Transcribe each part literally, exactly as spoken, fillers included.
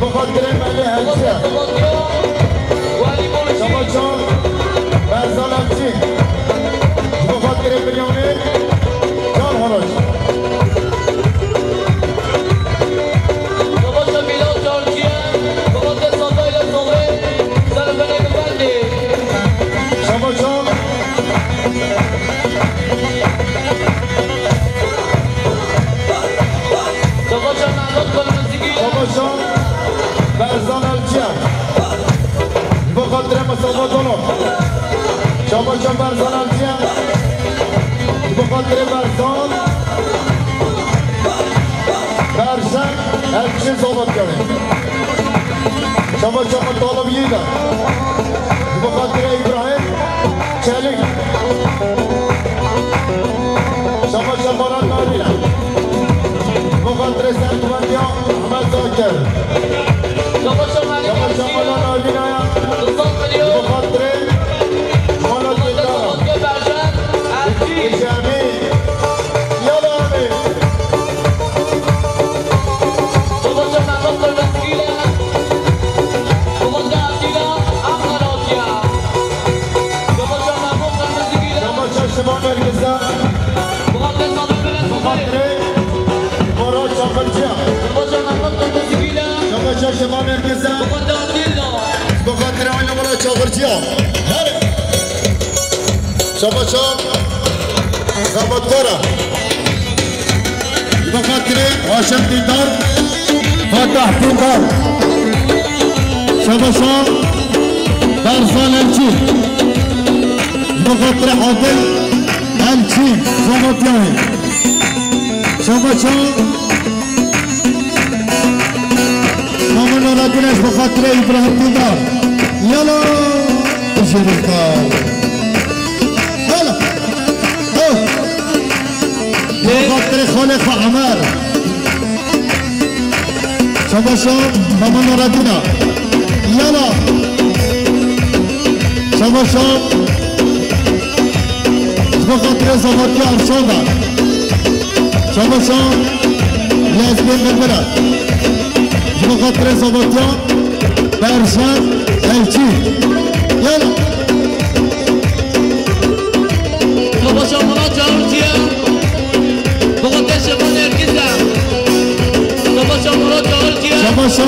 Bi xatirê Melê Elçiye. Şabaşan Berzan Elçî. Ji bo xatirê Biryamê Can Horoç. Şabaşan Bilal Çarçiye. Bi xatirê Sazayla Sazê. Servenê Gifendê. Şabaşan. Şabaşan Mehmet Kırmızıgül. Şabaşan Berzan Elçiye. Ji bo xatirê Mustafa Dolok. Şabaşan Berzan Elçiye. Ji bo xatirê Berzan. Berşen Elçin Zobatyanê. Şabaşa Mutalib Yiğit. Ji bo xatirê Îbrahîm Çelik. Şabaşa Baran Narîne. Ji bo xatirê serkufendiya Ehmed Zakir. Şabaşa Mala Narîne ya. Ji bo xatirê Mala Dîndara. Êşemî. Yala Emîn. Şabaşa Şivan Merkez'e. Bi xatirê Mara Çakırcıya. Şabaşa Şivan Merkez'e. Bi xatirê Ayna Mara Çakırcıya. Her. Şabaşa. Xebatkara. Bi xatirê Haşim Dîndar, Fatah Dîndar. Şabaşa Berzan Elçî. Bi xatirê Adil Elçî. Zobatyanê. Şabaşa Mama Nureddin, ez bi xatirê Îbrahîm Dîndar. Yala. Jêrîkar. Yala. Oh. Bi xatirê xalê xwe Emer. Şabaşa Mama Nureddin. Yala. Şabaşa. Ji bo xatirê Zavatî Arşan da. Şabaşa Lezgên Bilbila. Ji bo xatirê Zavatî Berşan Elçî. Yala. Şabaşa Murat Çağırcı'ya. Bi xatirê Şevan Erkiz'e. Şabaşa Murat Çağırcı'ya. Şabaşa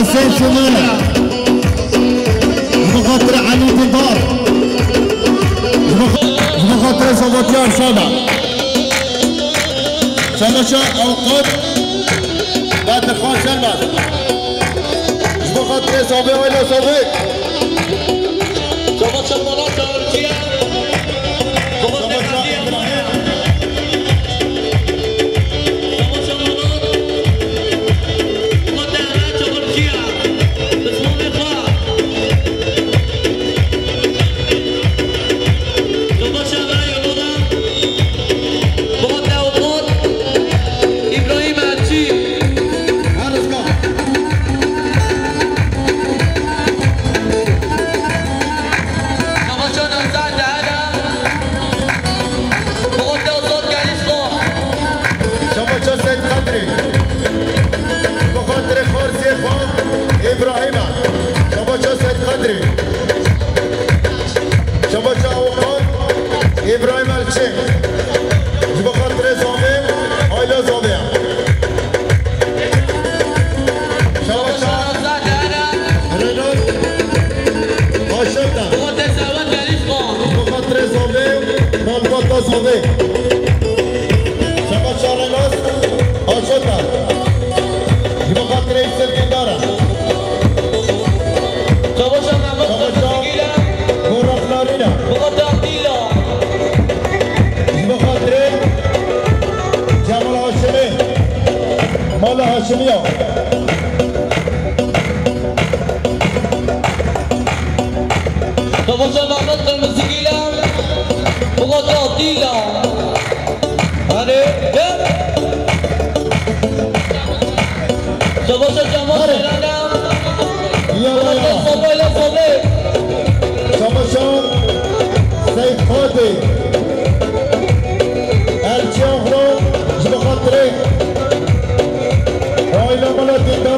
Hüseyin Çumara. Ji bo xatirê Elî Dildar. Ji bo, ji bo xatirê Zavatî Arşan da. Şabaşa Avukat Bedirxan Şermez. Ji bo xatirê Zavê, aîla Zavê. Şabaşa Mala Çağırcı'ya. Şabaşa Îbrahîm. Şabaşa Seyid Qedrî. Bi xatirê Xarziyê xwe Îbrahîm e. Şabaşa Seyid Qedrî. Şabaşa Avukat Îbrahîm Elçin. Ji bo xatirê Zavê, aîla Zavê ye. Şabaşa Renault Aşırda. Bi xatirê Zavê, malbata Zavê. Şabaşa Renault Aşırda. Ji bo xatirê Sirkindara. Şabaşa Mehmet Şabaşa Kırmızıgül'e. Burak Narîne. Bi xatirê Dîla. Ji bo xatirê Cemal Haşimî. Mala Haşimî ya. Şabaşa Mehmet Kırmızıgül'e. Bi xatirê Dîla. Hadi, gel. Şabaşa Cemal Hadi. Serana. Yala, yala. Şabaşa Sabah ile Sabah. Şabaşa Seyid Fatih. Elçi Ahro, ji bo xatirê aîla Mala Dîndar.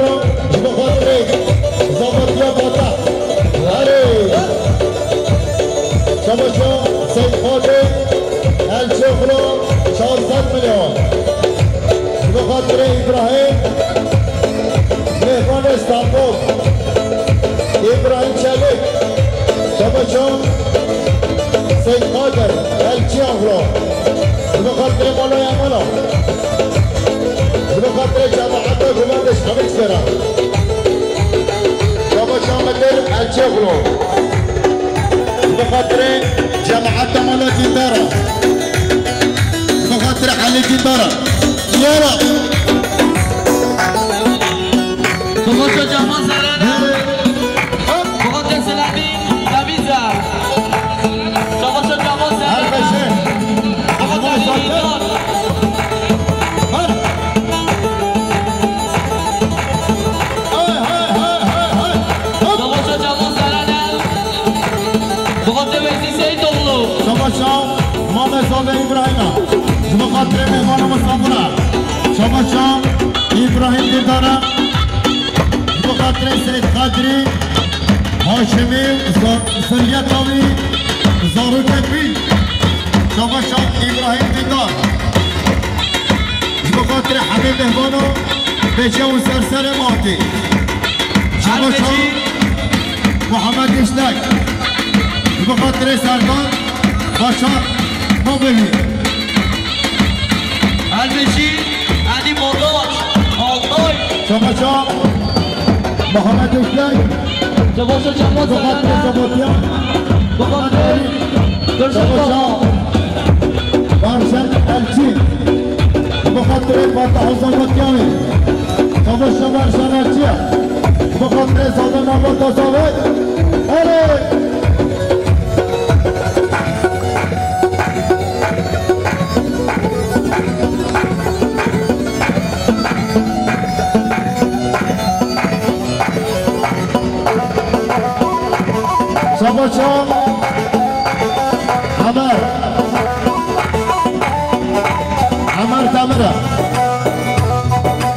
Babacan Seyîd Qadir, Elçî Agro. Ji bo xatirê mala ya mala. Ji bo xatirê cemaeta Gumendej hemî çêra. Babacan Qadir, Elçî Agro. Ji bo xatirê cemaeta mala Dîndara. Ji bo xatirê Elî Dîndara. Yara. Savaşa Cemal Serene. Savaşa Selahattin Daviza. Savaşa Cemal Serene. Savaşa Yiğitan. Savaşa Cemal Serene. Savaşa Veysi Seyitoğlu. Savaşa Mame Zave İbrahim'a. Ji bo xatirê mêvana misafira. Savaşa İbrahim Dildara. Ji bo xatirê Seyid Kadrî Haşimî Za-, Ziryetawî Zarokek wî. Şabaşa Îbrahîm Dîndar. Ji bo xatirê hemî mehmano bêje û serserê matî. Şabaşa Muhammed Işlek. Ji bo xatirê Serdar Başar Mabelî. Elbêjî Elî Modaç, Altay. Savaşa Muhammed Işlek. Savaşa Cemal Savaşa Serene. Sabatya. Savaşa Barşan Elçin. Savaşa Fatih Hasan Batyami. Savaşa Barşan Elçin. Savaşa Sade Mahmut Tasavet. Elê. Şabaşa Emer. Emer Demir.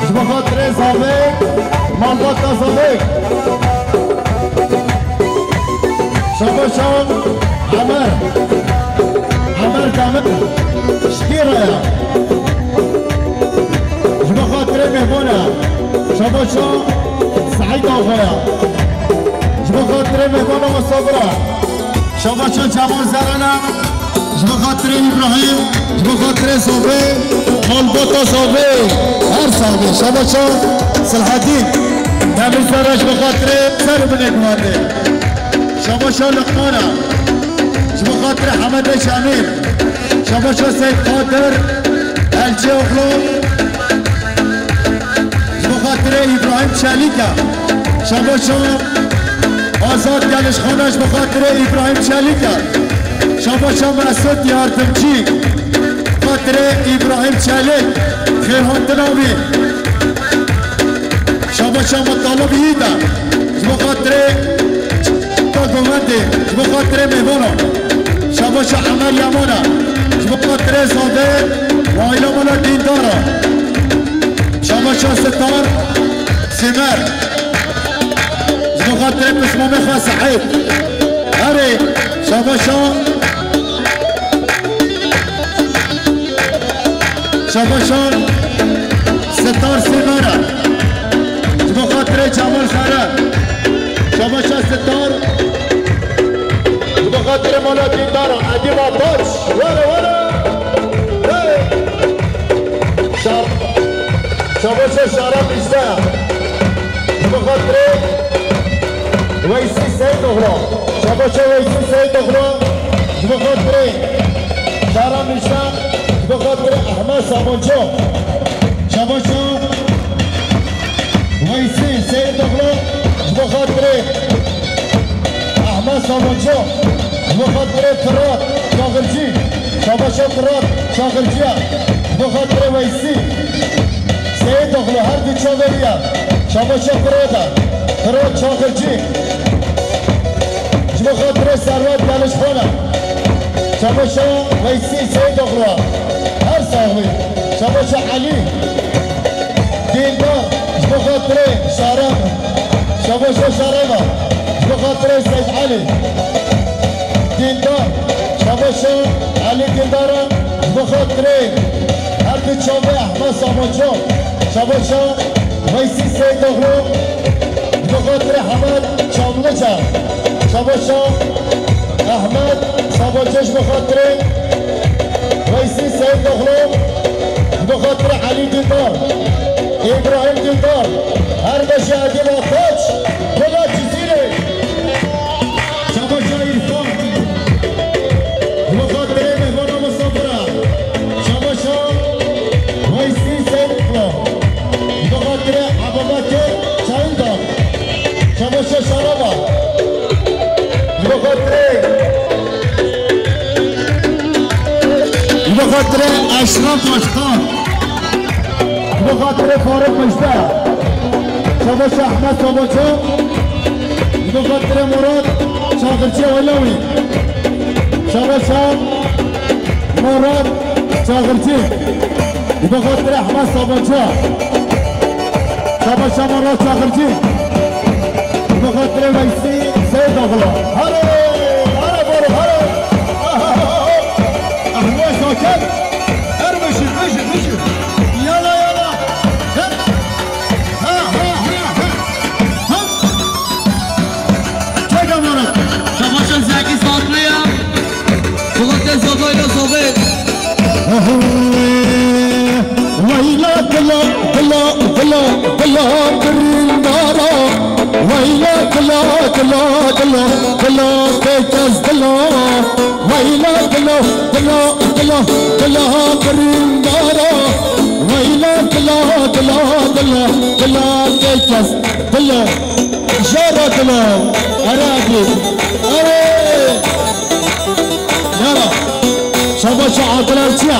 Ji bo xatirê Zavê, malbata Zavê. Şabaşa Emer. Emer Demir. Şikêra ya. Ji bo xatirê mêhmana. Şabaşa Seîd Axaya. Ji bo xatirê mêhmana misafira. Şabaşa Cemal Zerana. Ji bo xatirê Îbrahîm, ji bo xatirê Zavê, malbata Zavê, her Zavê. Şabaşa Selhedîn, Demir Zera ji bo xatirê ser û binê guvendê. Şabaşa Luqmana, ji bo xatirê Hemedê Şamîr. Şabaşa Seyîd Qadir, Elçî Oxlu. Ji bo xatirê Îbrahîm Çelîka. Şabaşa Azad Gelişxana ji bo xatirê Îbrahîm Çelîka. Şabaşa Mesut Yardimcî. Xatirê Îbrahîm Çelîk. Xêrhatina wî. Şabaşa Mutalib Yîda. Ji bo xatirê Govendê. Ji bo xatirê mêvanan. Şabaşa Emer Yamana. Ji bo xatirê Zadê. Waîla mala Dîndara. Şabaşa Sitar Simer. Ji bo xatirê pismamê xwe Seîd. Erê, şabaşa. Şabaşa Sitar Simera. Ji bo xatirê Cemal Sere. Şabaşa Sitar. Ji bo xatirê mala Dîndara. Edî Babaç. Were, were. Hey. Şa-, Şabaşa Şara Bîşte. Ji bo xatirê Weysî Seydoğlu. Şabaşa Weysî Seydoğlu. Ji bo xatirê Şara Bîşte. Ji bo xatirê Ehmed Samuncu. Şabaşa Weysî Seydoğlu. Ji bo xatirê Ehmed Samuncu. Ji bo xatirê Firat Çaxircî. Şabaşa Firat Çaxircî ya. Ji bo xatirê Weysî Seydoğlu her du çaveriya. Şabaşa Firat e. Firat Çaxircî. Ji bo xatirê Servet Gelişxana. Şabaşa Weysî Seydoğlu. Her saxlî. Şabaşa Elî. Dîndar. Ji bo xatirê Şarem. Şabaşa Şarema. Ji bo xatirê Seyd Elî. Dîndar. Şabaşa Elî Dîndara. Ji bo xatirê her du çavê Ehmed Samoço. Şabaşa Weysî Seydoğlu. Ji bo xatirê Hemed Çamlıca. Şabaşa Ehmed Şabaşa ji bo xatirê Weysî Seydoğlu, ji bo xatirê Elî Dildar, Îbrahîm Dildar, her beşê Edîb Ataç, Polat Cizîrê. Şabaşa Îrfan, ji bo xatirê mehmana misafira. Şabaşa Weysî Seydoğlu, ji bo xatirê Ebubekir Çayindar. Şabaşa Şaraba. Ji bo xatirê, ji bo xatirê Eşref Başkan. Ji bo xatirê Faruk Mejde. Şabaşa Ehmed Sabaço. Ji bo xatirê Murat Çaxirçî Alawî. Şabaşa Murat Çaxirçî. Ji bo xatirê Ehmed Sabaço. Şabaşa Murat Çaxirçî. Ji bo xatirê Weysî Seydoğlu. Hare, hare, baro, hare. Ahmet Zaten. Her beşi, beşi, beşi. Yala, yala. Hep. Ha, ha, ha, ha. Hop. Çek amana. Şabaşa Zeki Sabriye. Polat Zovayla Zovê. Weyla dila, dila, dila, dila birîndara. Weyla dila, dila, dila, dila bêkes dila. Weyla dila, dila, dila, dila birîndara. Weyla dila, dila, dila, dila bêkes dila. Jara dila. Erê Edîb. Erê. Yala. Şabaşa Adil Elçiya.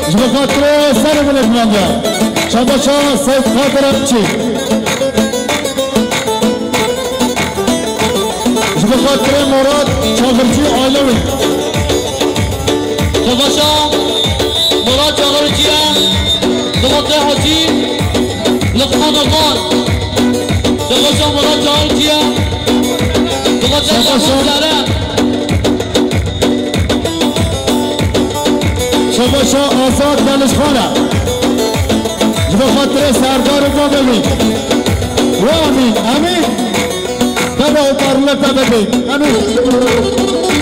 Ji bo xatirê serê min ê bilandiya. Şabaşa Seyid Qadir Elçî. Ji bo xatirê Murat Çaxirçî Alewî. Şabaşa Murat Çaxirçî ye. Ji bo xatirê Hacî Luqman Okan. Şabaşa Murat Çaxirçî ye. Ji bo xatirê Şabaşa. Şaxirçî ye. Şabaşa Azad Danişxana. Ji bo xatirê Serdar û Babemîn. Wa Emîn, Emîn. Bebe û barle bebe bê. Emîn.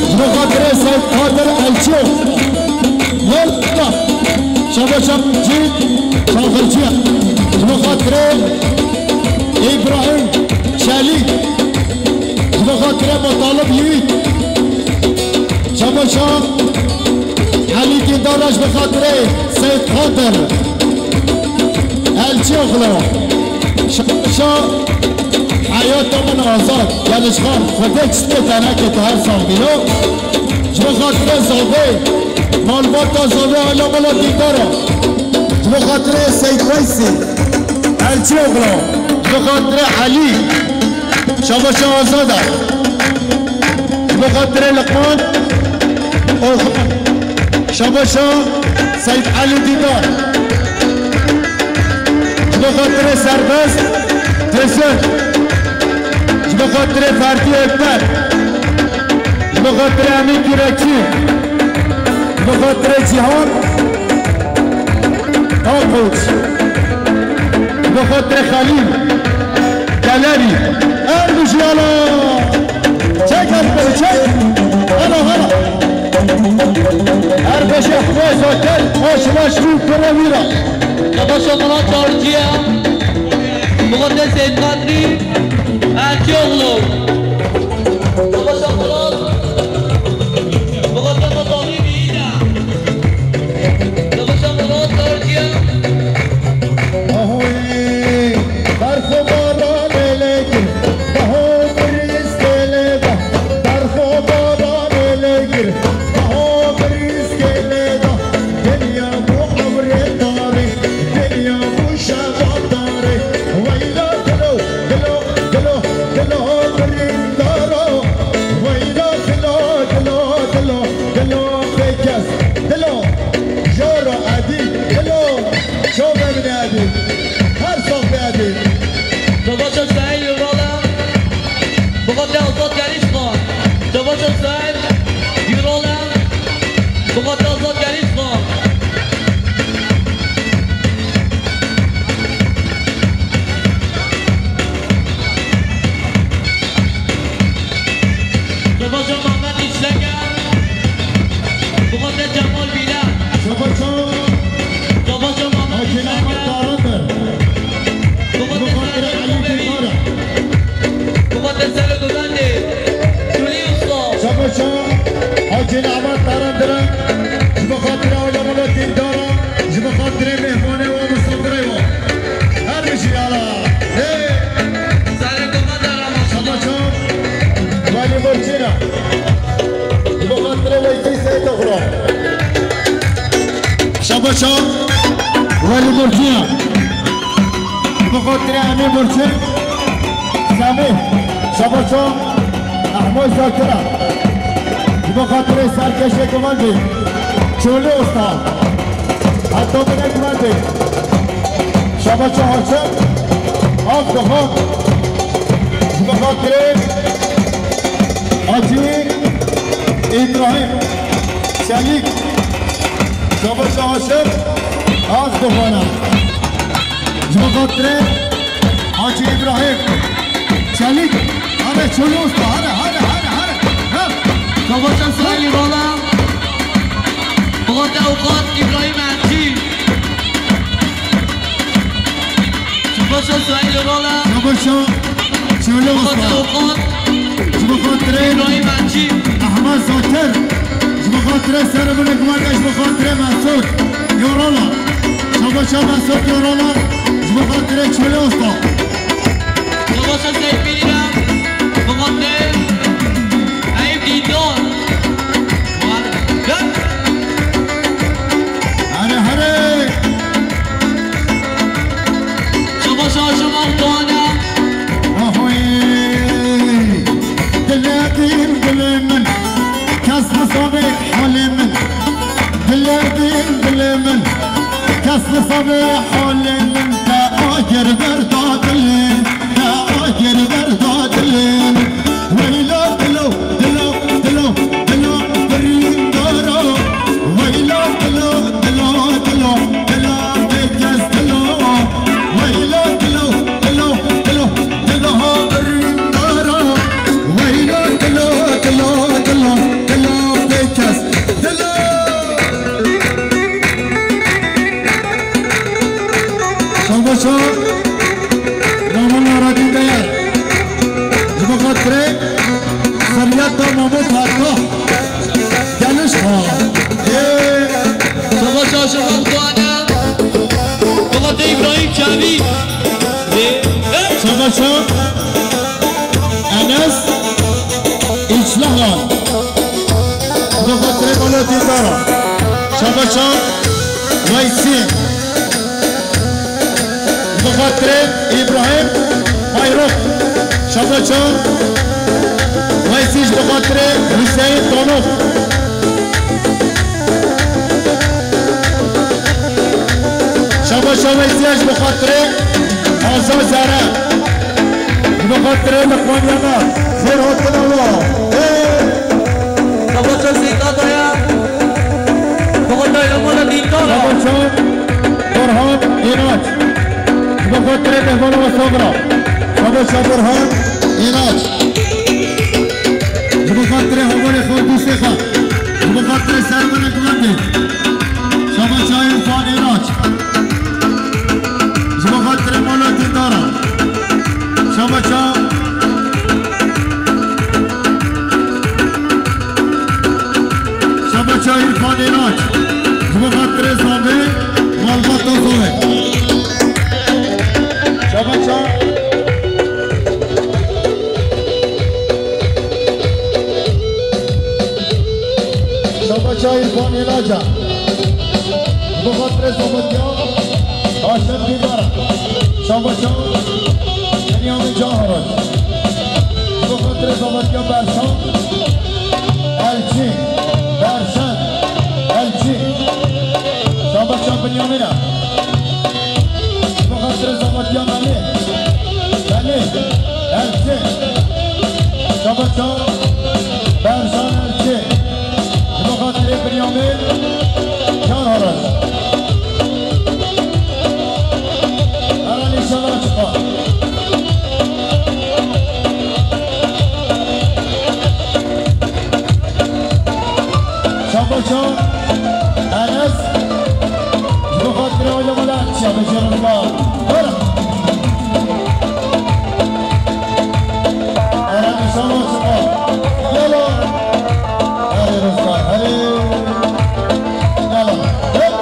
Ji bo xatirê Seyid Qadir Elçî. Yallah. Şabaşa Cîd Şaxirçiye. Ji bo xatirê Îbrahîm Çelîk. Ji bo xatirê Mutalib Yiğit. Şabaşa Elî Dîndar, ji bo xatirê Seyid Qadir Elçî oxlo. Şabaşa Heyata min Azad, Gelişxan, Xwedê çitê tenekê te her sax bîno. Ji bo xatirê Zavê, malbata Zavê, ala mala Dîndara. Ji bo xatirê Seyid Weysî Elçî oxlo. Ji bo xatirê Elî. Şabaşa Azada. Ji bo xatirê Liqman Orxan. Şabaşa Seyid Elî Dîdar. Ji bo xatirê Serbest Têzin. Ji bo xatirê Ferdî Ekber. Ji bo xatirê Emîn Kürekçî. Ji bo xatirê Cîhan Akoç. Ji bo xatirê Xelîl Kelerî. Her bijî ala. Çek ez beri çek. Hala hala. Her beşe xwe zaten aş maş rû kire wîra. Şabaşa Murat Çağrıcı'ya. Murat Seyit Kadri. Erçioğlu. Şabaşa Murat. Murat Murat Ahmet Yiğit'e. Şabaşa Murat Çağrıcı'ya. Ahoy, berf û baran ê lê kir, beho mirîskê lê da. Berf û baran ê lê kir, beho mirîskê lê da. Dinya bû ewrê tarî, dinya bû şevat Emî Burçin, Semî, Şabaşo, Ehmo Zakira. Ji bo xatirê serkêşê guvendê, Çolî Usta. Heta bine guvendê. Şabaşo Haşim, Ak Doxan. Ji bo xatirê Hacî Îbrahîm Çelîk. Şabaşo Haşim, Ak Doxana. Ji bo xatirê Hacî Îbrahîm Çelîk. Hare Çolî Usta, hare, hare, hare, hare. Hep. Şabaşo Suheyl Rola. Bixate Ewqat Îbrahîm Elçî. Şabaşo Suheyl Rola. Şabaşo Çolî Usta. Bixate Ewqat Ji bo xatirê Îbrahîm Elçî. Ehmed Zakir. Ji bo xatirê serê min e, ji bo xatirê Mesûd Yorala. Şabaşa Mesûd Yorala. Ji bo xatirê Çolî Usta. Şabaşa Seyfî Îrem. Ji bo xatirê Eyüp Dîndar. Here, here. Şabaşa Şaban Doğan'a. Ahoy, dilê din dilê min, kes nisabê halê min. Dilê din dilê min, kes nisabê halê min. Te agir berda dilê, te agir berda dilê min. Weyla dilo, dilo, dilo, dilo, birîndara. Weyla dilo, dilo, dilo, dilo, bêkes dilo. Weyla dilo, dilo, dilo, dilo, ha birîndara. Weyla dilo, dilo, dilo, dilo, bêkes dilo. Şabaşa Ramona Radî Değer. Ji bo xatirê Seriyeta Mamo Fatma. Geliş ha. Ê. Şabaşa Şaban Doğan'a. Baba de İbrahim Çavi. Ê. Şabaşa Enes İçlahan. Ji bo xatirê Mala Dîndara. Şabaşa Weysî. Ji bo xatirê Îbrahîm Bayrok. Şabaşa Weysî ji bo xatirê Hüseyin Tonok. Şabaşa Weysî ji bo xatirê Azad Zere. Ji bo xatirê Luqman Yama. Zêr hatina wa. Ê! Şabaşa Seyda Daya. Baba Daya Mala Dîndara. Şabaşa Burhan Înaç. Ji bo xatirê mehmana we sabira. Şabaşa Burhan Înaç. Ji bo xatirê hevalê xwe û dostê xwe. Ji bo xatirê servana guvendê. Şabaşa Îrfan Înaç. Ji bo xatirê mala Dîndara. Şabaşa. Şabaşa Îrfan Înaç. Ji bo xatirê Zabê malbata xwe. Şabaşa. Şabaşa Îrfan Înaça. Ji bo xatirê Zabetiya Haşim Dîndara. Şabaşa Binyamin Can Haraç. Ji bo xatirê Zabetiya Bersan Elçî. Bersan Elçî. Şabaşa Binyamîn e. Ji bo xatirê Zabetiya Melî. Melî Elçî. Şabaşa Bersan Elçî. Ji bo xatirê Binyamîn Can Haraç. Eren înşallah çiqa. Şabaşa Enes. Ji bo xatirê ola mala çiya bejêrin ba. Bera. Eren înşallah çiqa. Yala. Herê Rizgar, herê. Yala. Hep.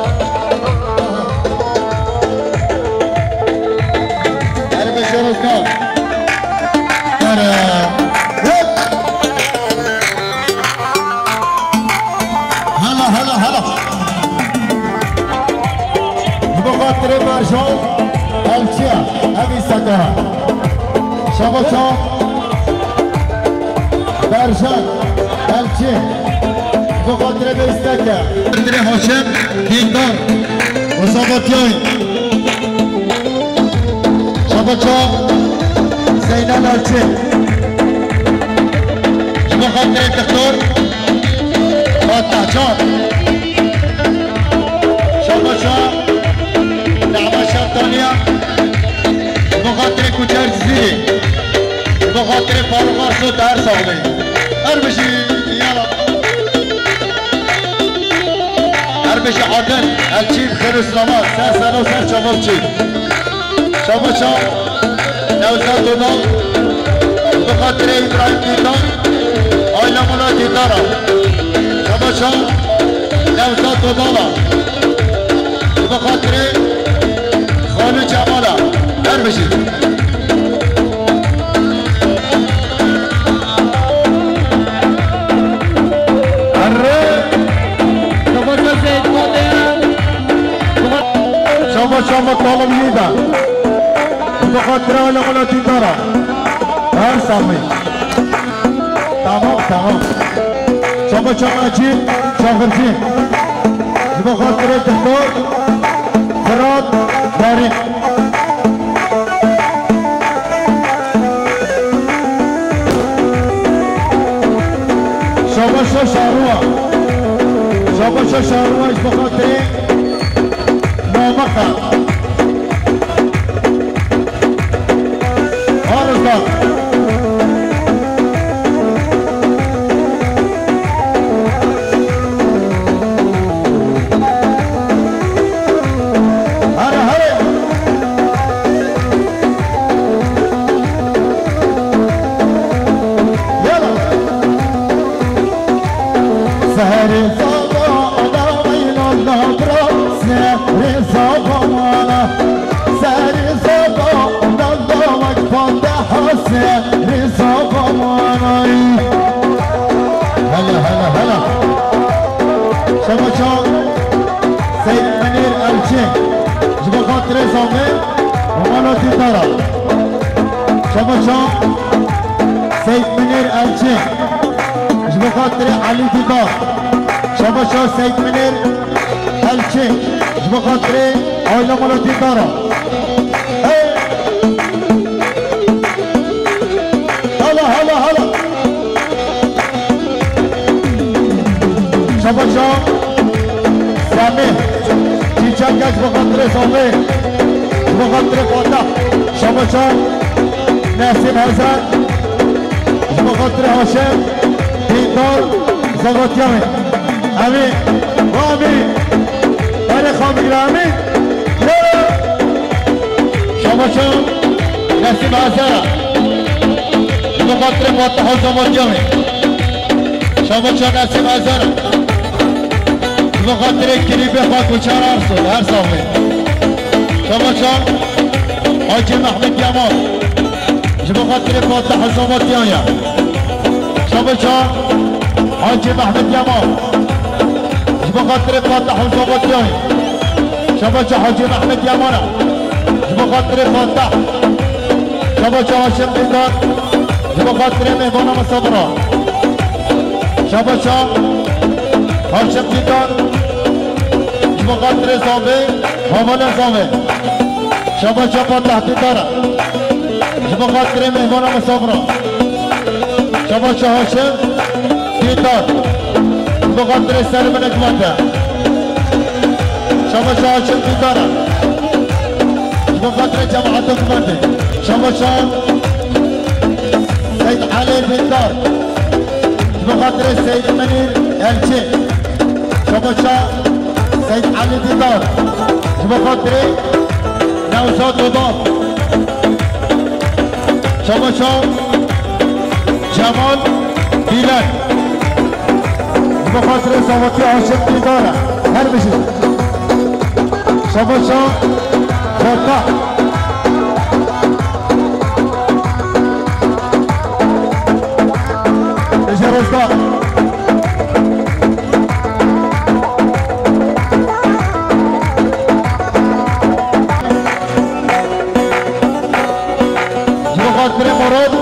Herê Beşer. Şabaşa Berjan Elçi. Bi xatirê Beysteke. Xatirê Haşim Dîndar. Rıza Batiyay. Şabaşa Zeynel Elçi. Ji bo xatirê Doktor Fatih Can. Şabaşa Nehme Şataniya. Ji bo xatirê Kuçer Cizîrê. Ji bo xatirê Farûq Arso, te her sax bî. Her bijî, yala. Her bijî Adil Elçî, bi xêr û selamet. Ser selo, ser çava biçî. Şabaşa Newzat Todal, bi xatirê Îbrahîm Dîndar, aîla mala Dîndar a. Şabaşa Newzat Todal a, bi xatirê Xalû Cemal a. Her bijî. Erre! Şabaşa Seyîd Fatih. Şabaşa Muttalib Yiğit a. Bi xatirê aîla mala Dîndar a. Her sax bî. Tamam, tamam. Şabaşa Mecîd Şaxircî. Ji bo xatirê Doktor Firat Darîn. Şabaşa Şarûa. Şabaşa Şarûa ji bo xatirê Namaka. Arıza. Hare, hare. Yala. Seherê zava ala eylanda bira, seherê zava mana. Serê zava, dalla wek fande hase, rêza bamanay. Hele, hele, hele. Şabaşa Seyîd Minîr Elçî. Ji bo xatirê Zomê û mala Dîndar a. Şabaşa Seyîd Minîr Elçî. Ji bo xatirê Elî Dîndar. Şabaşa Seyîd Minîr Elçî. Ji bo xatirê aîla mala Dîndar a. Hey! Hala, hala, hala. Şabaşa Semî. Çîçek ji bo xatirê Semî. Ji bo xatirê Fatih. Şabaşa Nesîm Hezar. Ji bo xatirê Haşim Dîndar. Zavatiya me. Emî, va Emî. Erê xamî Emî. Yere. Şabaşa Nesîm Hazara. Ji bo xatirê Fatih û Zavatiya me. Şabaşa Nesîm Hazara. Ji bo xatirê kirîbê xwe Kuçar Arso, her sax bê. Şabaşa Hacî Mehmet Yaman. Ji bo xatirê Fatih û Zavatiyan ya. Şabaşa Hacî Mehmet Yaman. Ji bo xatirê Fatih û Zavatiyan ya. Şabaşa Hacî Mehmet Yaman a. Ji bo xatirê Fatih. Şabaşa Haşim Dîndar. Ji bo xatirê mêvana me sabira. Şabaşa Haşim Dîndar. Ji bo xatirê Zavê, hevalên Zavê. Şabaşa Fatih Dîndar a. Ji bo xatirê mêvana me sabira. Şabaşa Haşim Dîndar. Ji bo xatirê serê min hikmete. Şabaşa Haşim Dîndar a. Ji bo xatirê cemaeta hikmete. Şabaşa Seyîd Elî Dîndar. Ji bo xatirê Seyîd Minîr Elçî. Şabaşa Seyîd Elî Dîndar. Ji bo xatirê Newzat Odal. Şabaşa Cemal Dîlen. Ji bo xatirê Zavatiya Haşim Dîndar e. Her bijî. Şabaşa Fatih. Êjê Rêzdar. Xatirê Murat,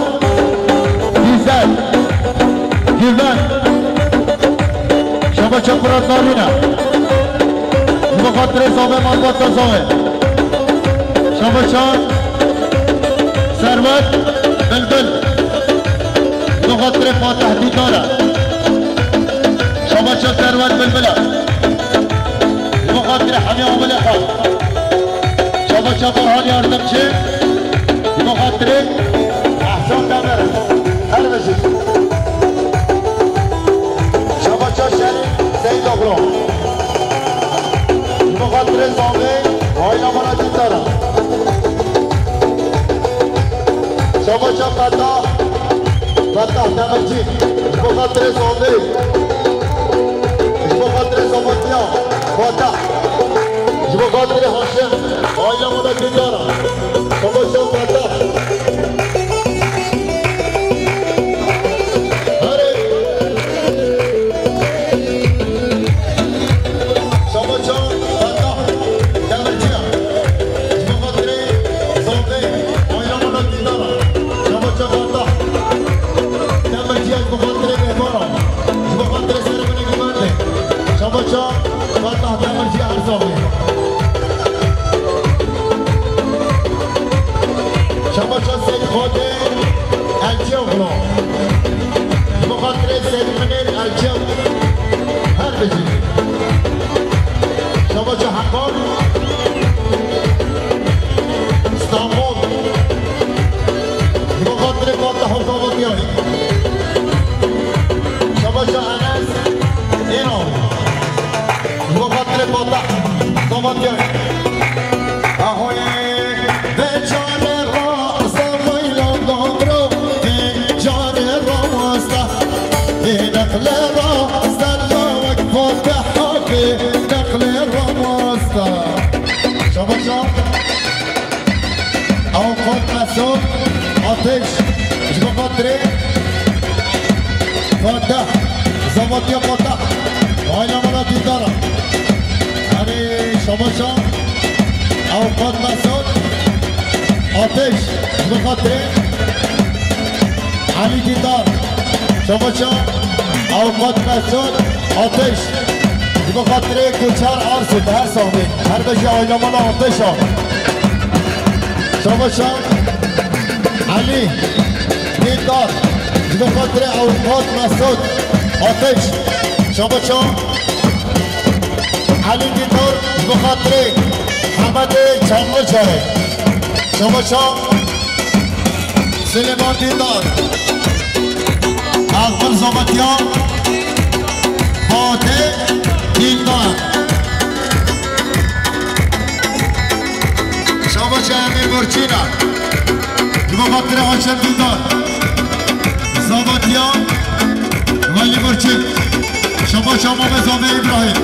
Dîzel, Güven, Şabaça Murat Narîne. Ji bo xatirê Zavê Malbata Zavê. Şabaça Serwet Bilbil. Ji bo xatirê Fatih Dîdara. Şabaça Serwet Bilbila. Ji bo xatirê Hemî Omilê Xal. Şabaça Burhan Yardımcı. Ji bo xatirê Ehsan Demir. Her bijî. Şabaça Şerîf Seydoğlu. Ji bo xatirê Zavê, aîla me re dîtara. Şabaça Fetah, Fetah Demirci. Ji bo xatirê Zavê. Ji bo xatirê Zavatiya, Fetah. Ji bo xatirê Haşim, aîla me re dîtara. Şabaşa Fetah. Herê. Şabaşa Fetah. Demirciya. Ji bo xatirê Zavê, aîla me re dîtara. Şabaşa Fetah. Demirciya ji bo xatirê Mêvara. Ji bo xatirê serê min ê Gumendê. Şabaşa Fatah Demirci Erzavî. Şabaşa Seyîd Xadê Elçioglu. Ji bo xatirê Seyîd Minêr Elçioglu. Her bijî. Şabaşa Hakan. Stenbol. Ji bo xatirê Fatih û Zavatiyayê. Şabaşa Enes Ênan. Ji bo xatirê Fatih Zavatiyayê. Ahoyê, vê çare ra Zavayla damro, vê çare ra wasta. Vê neqle ra zella wek Fatih abi, neqle ra wasta. Şabaşa. Avukat Mesut Ateş, ji bo xatirê Fatih, Zavatiya Fatih, aîla me re dîtara. Erê, şabaşa. Avukat Mesut Ateş, ji bo xatirê Elî Dîdar, şabaşa. Avukat Mesut Ateş, ji bo xatirê Koçer Arsû, her saxlê, her bijî aîla mala Ateşa. Şabaşa Elî Dîdar, ji bo xatirê Avukat Mesut Ateş, şabaşa. Elî Dîdar, ji bo xatirê Hemedê Çamlıcayê. Şabaşa. Silêman Dîndar. Axmil Zavatiya. Fatê Dîndar. Şabaşa Emîr Burçîna. Ji bo xatirê Haşim Dîndar. Zavatiya. Welî Burçî. Şabaşa Mamê Zavê Îbrahîm.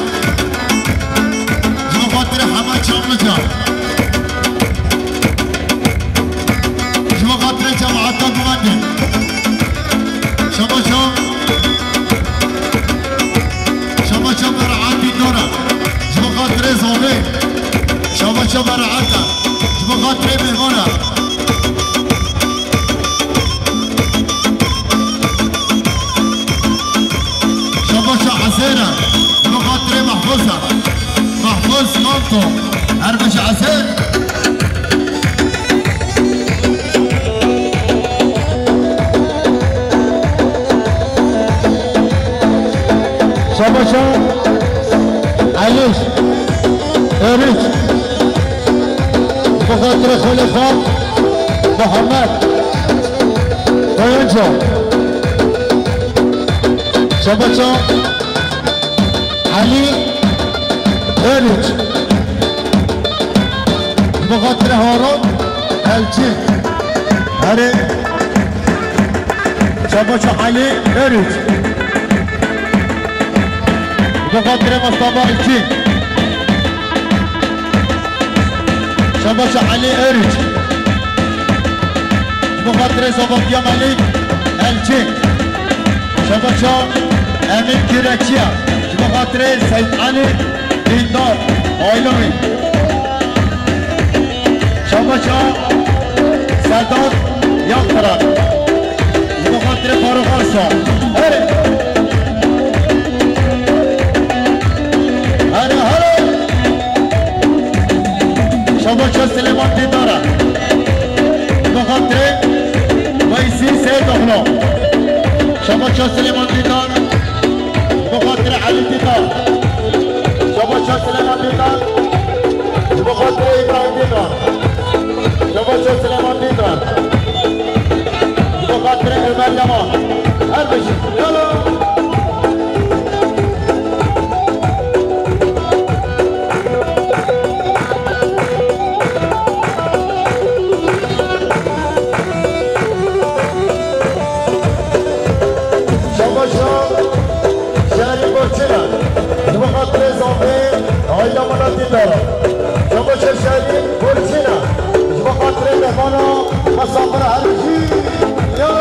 Ji bo xatirê hema Çamlıca. Ji bo xatirê cemaeta Guvendê. Şabaşa, şabaşa Bereetî Dora. Ji bo xatirê Zavê. Şabaşa Bereeta. Ji bo xatirê mêvana. Şabaşa Ezêr e. Ji bo xatirê Mehfûz e. Mehfûz Kanto. Her bijî Ezêr. Şabaşa Elîş Êrîç. Bi xatirê xwelê xwe Muhammed Oyuncu. Şabaşa Elî Êrîç. Bi xatirê Harun Elçî. Herê. Şabaşa Elî Êrîç. Bi xatirê Mustafa Elçî. Şabaşa Elî Êrîç. Bi xatirê Zavatiya Melîk Elçî. Şabaşa Emîn Kürekçiya. Ji bo xatirê Seyîd Elî Dîndar, aîla wî. Şabaşa Sedat Ankara. Ji bo xatirê Faruk Arsa. Here. Here, here. Şabaşa Silêman Dîdar e. Ji bo xatirê Weysî Seydoğlu. Şabaşa Silêman Dîdar. Ji bo xatirê Elî Dîdar. Şabaşa Silêman Dîdar. Ji bo xatirê Îbrahîm Dîdar. Şabaşa Silêman Dîdar. Ji bo xatirê Ömer Yaman. Her bijî. Yala. Şabaşa şerî Burçîna, ji bo xatirê zafê aîla min a Dîdara. Şabaşa şerî Burçîna, ji bo xatirê mehmana misafira her bijî. Ya!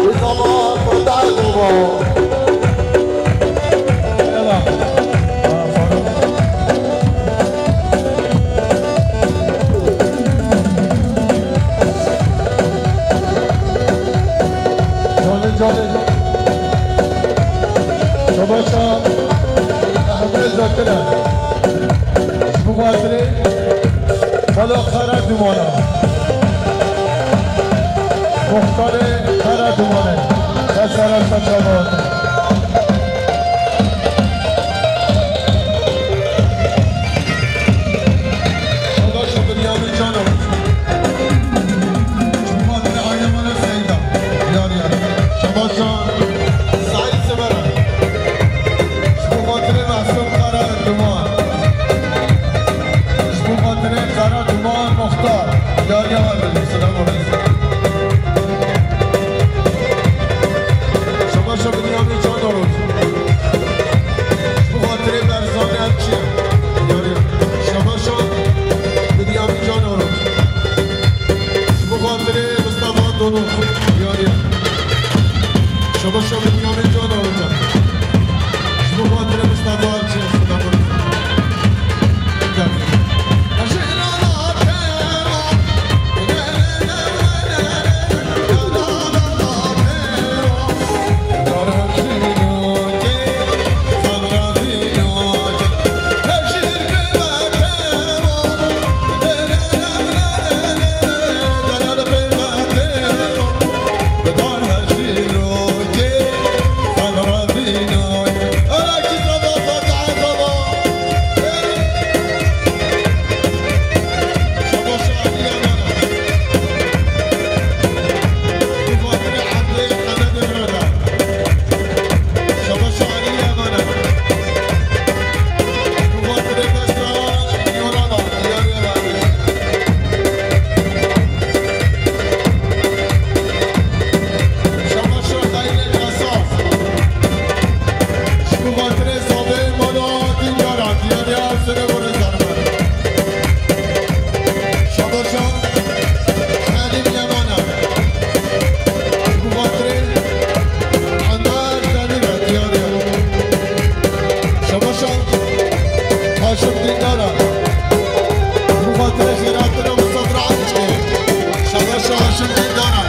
Bi zaman xwe derdova. Yala. Canê canê. Şabaşa Ehmed Zakir e. Ji bo xatirê Xala Xera Dumana. Muxtarê Xera Dumane. Xesara Saçavat. Şabaşa Binyamin Cano. Ji bo xatirê aîla me re Seyda. Diyar e. Şabaşa Saîd Sibera. Ji bo xatirê Mehsûm Kara Duman. Ji bo xatirê Kara Duman Muxtar. Diyar e. Selam olsun. Şabaşa Binyamin Cano. Ji bo xatirê Berzanê Elçî. Diyar e. Şabaşa Binyamin Cano. Ji bo xatirê Mistefa Donu. Diyar e. Şabaşa Binyamin Cano. Ji bo xatirê Mistefa Elçî. Şabaşa Halim Yamana. Ji bo xatirê Ender Demîr e, diyar e. Şabaşa Haşim Dîndar e. Ji bo xatirê xêratina Mistefa Elçî. Şabaşa Haşim Dîndar e.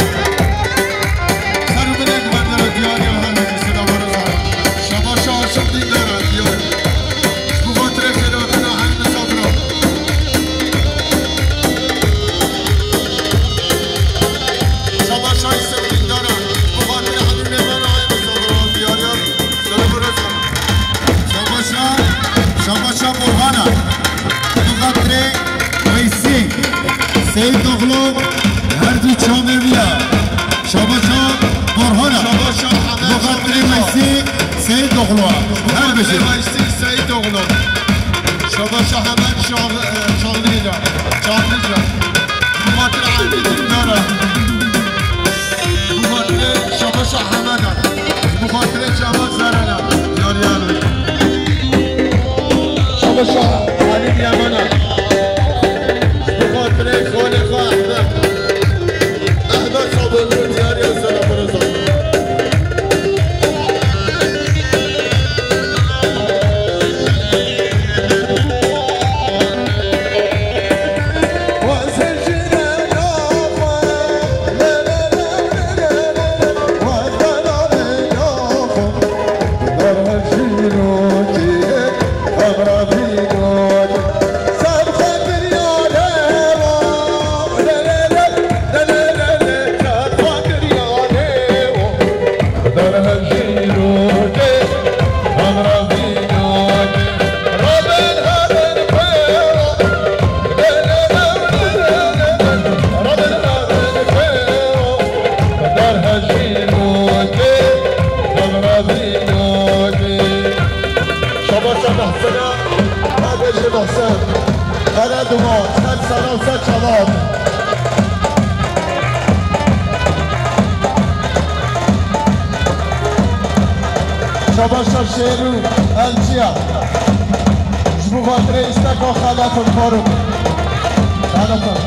Ser û binê guhdarê diyar e, her ne selam û rêz e. Şabaşa Haşim Dîndar e, diyar. Ji bo xatirê xêratina her misafira. Şabaşa Yusuf Dîndara. Ji bo xatirê Elî Nêmana her misafira. Diyar e. Selam û rêz e. Şabaşa, şabaşa Burhana. Ji bo xatirê Weysî Seyîdoğlu, her du çavê wî ya. Şabaşa Burhana. Şabaşa Hemed. Ji bo xatirê Weysî Seyîdoğlu. Her bijî. Weysî Seyîdoğlu. Şabaşa Hemed Şal-, e, Şalnîca. Şalnîca. Ji bo xatirê Elî Dîndara. Ji bo xatirê Şabaşa Hemeda. Ji bo xatirê Şabaş Zerena. Yar yar. Şabaşa Elî Yamana. Ji bo xatirê xalê xwe Ehmed. Ehmed Sabuncu diyar e, selam û rêz e. Şabaşa şêr û elçiya. Ji bo xatirê îsteka Xelefin Farûk. Xelefin.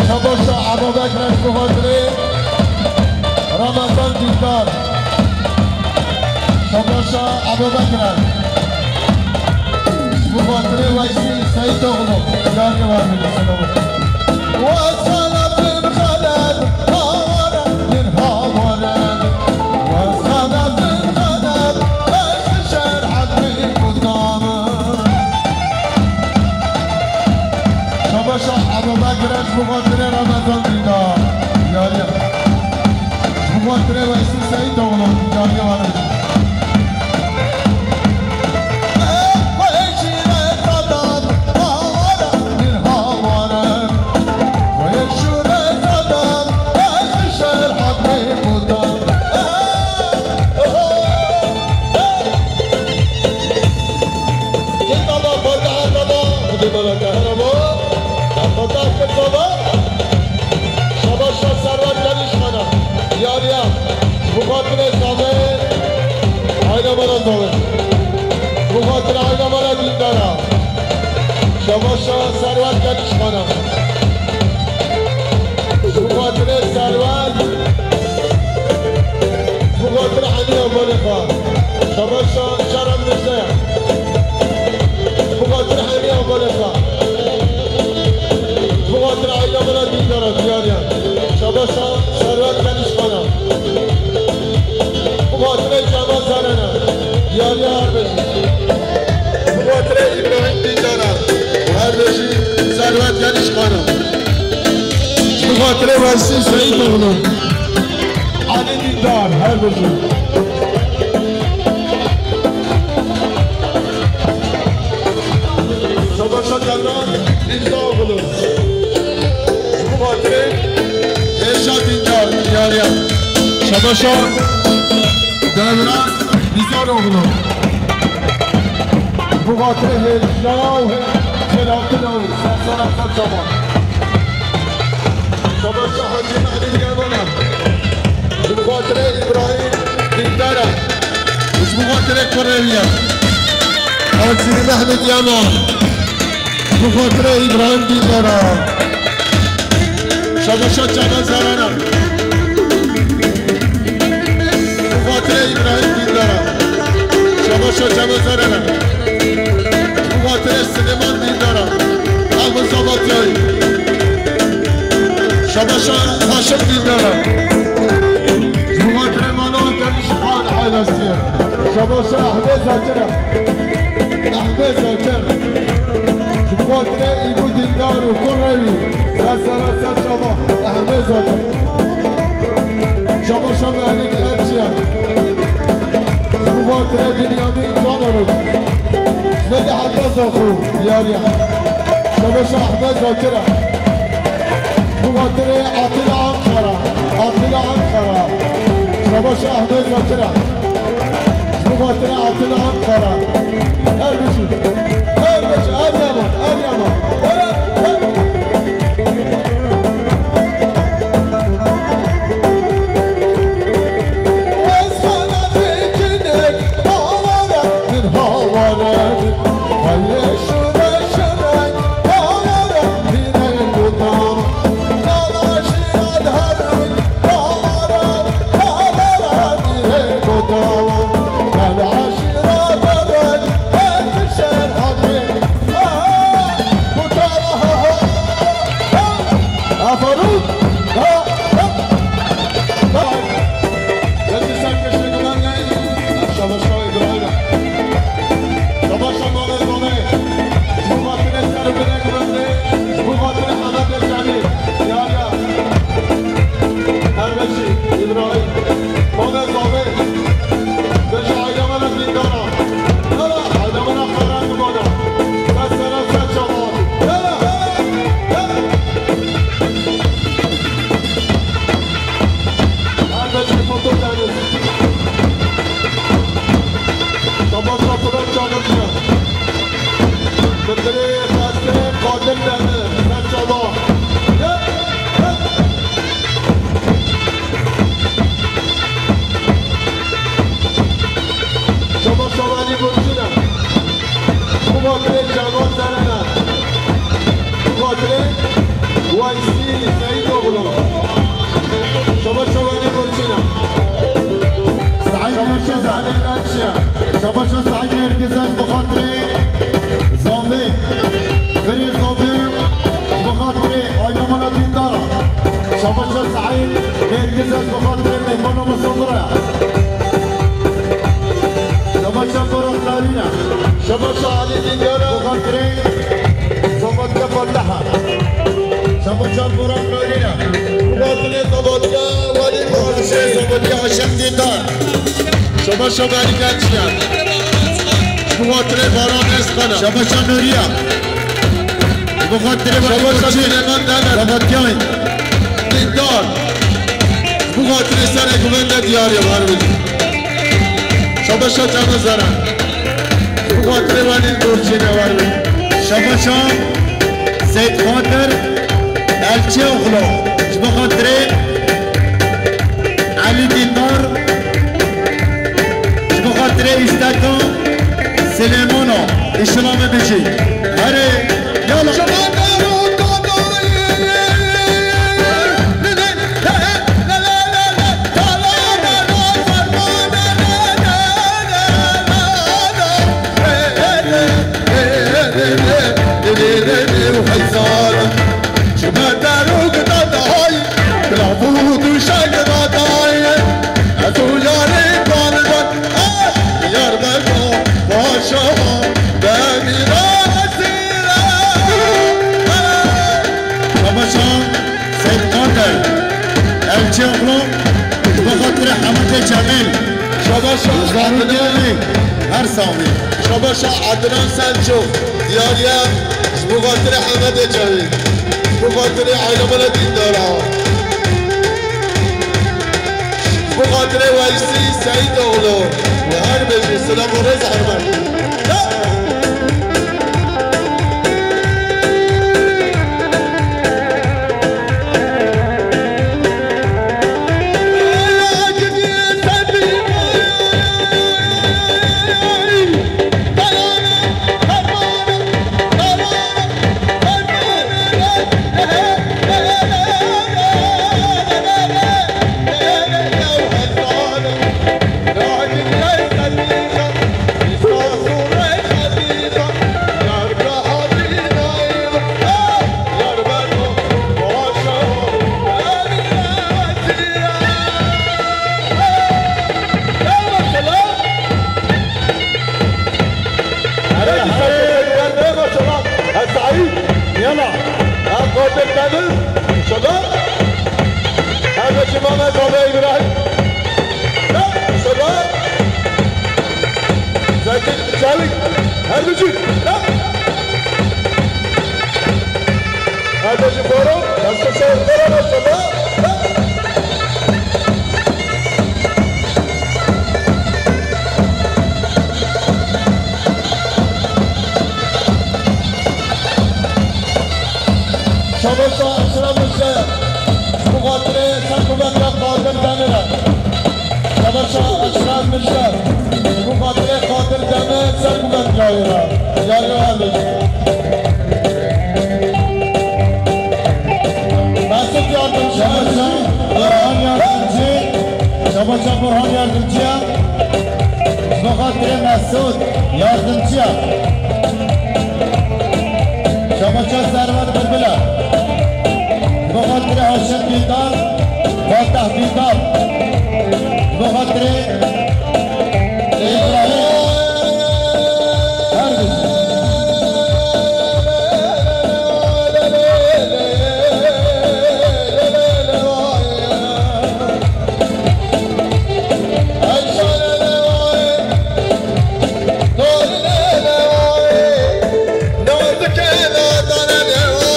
Şabaşa Ebabekir ji bo xatirê Ramazan Dîndar. Şabaşa Ebabekir. Ji bo xatirê Weysî Seyîdoğlu. Yarî var min, selam. Wesana bin Xelef, hawara bin hawara. Wesana bin Xelef, ez şer haqî kudamin. Şabaşa Ebabekir ji bo xatirê Ramazan Dîndar. Yarî. Ji bo xatirê Weysî Seyîdoğlu. Yarî var. Şabaşa Servet Genişxana. Yarîya. Ji bo xatirê Zave. Aîla me re Zave. Ji bo xatirê aîla me re Dîndara. Şabaşa Servet Genişxana. Ji bo xatirê Servet. Ji bo xatirê Hemiya Balêxa. Şabaşa Şerem Dizde. Ji bo xatirê Hemiya Balêxa. Ji bo xatirê aîla me re Dîndara, Diyariya. Şabaşa Servet Genişxana. Bi xatirê Cema Serena, Diyariya her bijî. Bi xatirê Îbrahîm Dîndara, her bijî Servet Genişxana. Bi xatirê Weysî Seyîdoğlu, Elî Dîndar, her bijî. Şabaşa Devran Dîndaroğlu. Ji bo xatirê Hêja Dîndar, Diyariya. Şabaşa Devran Dîndaroğlu. Ji bo xatirê Hêja û Hê-, Selahattin û Serser Efser Çaban. Şabaşa Hacî Mehmûd Yamana. Ji bo xatirê Îbrahîm Dîndara. Ji bo xatirê kurê wî ye. Hacî Mehmûd Yaman. Ji bo xatirê Îbrahîm Dîndara. Şabaşa Çaba Zarana. Ji bo xatirê Îbrahîm Dîndara. Şabaşa Çaba Zarana. Ji bo xatirê Silêman Dîndara. Ahmet Sabatyayî. Şabaşa Haşim Dîndara. Ji bo xatirê Mano Genişxan ailesi. Şabaşa Ehmed Zakira. Ehmed Zakir. Ji bo xatirê Îbû Dîndar û kurê wî. Ser sera ser çava. Ehmed Zakir. Şabaşa Mehmûd Erçiya. Ji bo xatirê Binyamîn Canerok. Ji bo xatirê Zaxo, Diyariya. Şabaşa Ehmed Zakira. Ji bo xatirê Atilla Ankara. Atilla Ankara. Şabaşa Ehmed Zakira. Ji bo xatirê Atilla Ankara. Her bijî. Her bijî. Her yaman. Her yaman. Her, her. Şaba şabanî burçine. Bu xatirê Canan Zerene. Bu xatirê Weysî Seyîdoğlu. Şaba şabanî burçine. Saîd Şaba Nêrgiz. Şaba şabanî burçine. Şaba şabanî Nêrgiz, ez bi xatirê Zambê. Birê Zambê, bi xatirê aîlemana dîndara. Şaba şa Saîd Nêrgiz, ez bi xatirê mêhmana min sofra. Şaba şa Baran Narîne. Şaba şa Alî Dîndara. Bi xatirê Zabatke Fataha. Şaba şa Baran Narîne. Bi xatirê Zabatke Walî Zabatke Haşem Dîndar. Şaba şa Berî Gençiyan. Ji bo xatirê Baran Êzxana. Şaba şa Nûriya. Ji bo xatirê Şaba şa Süleyman Demet. Şaba Tiyayî. Dîndar. Ji bo xatirê serê guvende diyar ye, var bidin. Şaba şa Cano Zeren. Ji bo xatirê Welîd Burçîne, var bidin. Şaba şa Seyîd Xatir Elçîoxlu. Ji bo xatirê Elî Dîndar, ji bo xatirê Îsteka Silêmana, îşilame bijî. Herê, yala. Ji me derok dadayî, bila bû tu şek dadayî. Ez û yarê balban, eh, yar berda paşa, demîra esîra. Şaba şa Seyîd Qadir Elçîoxlu, bi xatirê Hemedê Cemîl. Şaba şa Zarokê Elî, her saxlî. Şaba şa Ednan Selçuk, diyar ye. Ji bo xatirê Hemedê Cemîl, ji bo xatirê aîlemana dîndara, ji bo xatirê Weysî Seyîdoğlu û her bijî, silav û rêz, hurmet. Erê, erê, erê, erê, maşallah. Ha, Saîd. Yala. Ha, Qadir Demir. Şaban. Ha, Beşir Mehmet, Baba İbrahim. Ha, Şaban. Zeki Çelik. Her gücü. Ha. Ha, Beşir Faruk. Nasıl şey? Merhaba, Şaban. Ha. Şabaşa Eşref Milşe, ji bo xatirê serkuvvetiya Qadir Demir e. Şabaşa Eşref Milşe, ji bo xatirê Qadir Demir serkuvvetiya wê re. Yarî Halil. Mesut Yardımcı. Şabaşa Burhan Yardımcı. Şabaşa Burhan Yardımcı. Ji bo xatirê Mesut Yardımcı. Şabaşa Servet Bilbile. Ji bo xatirê Haşim Dîndar, Fatih Dîndar.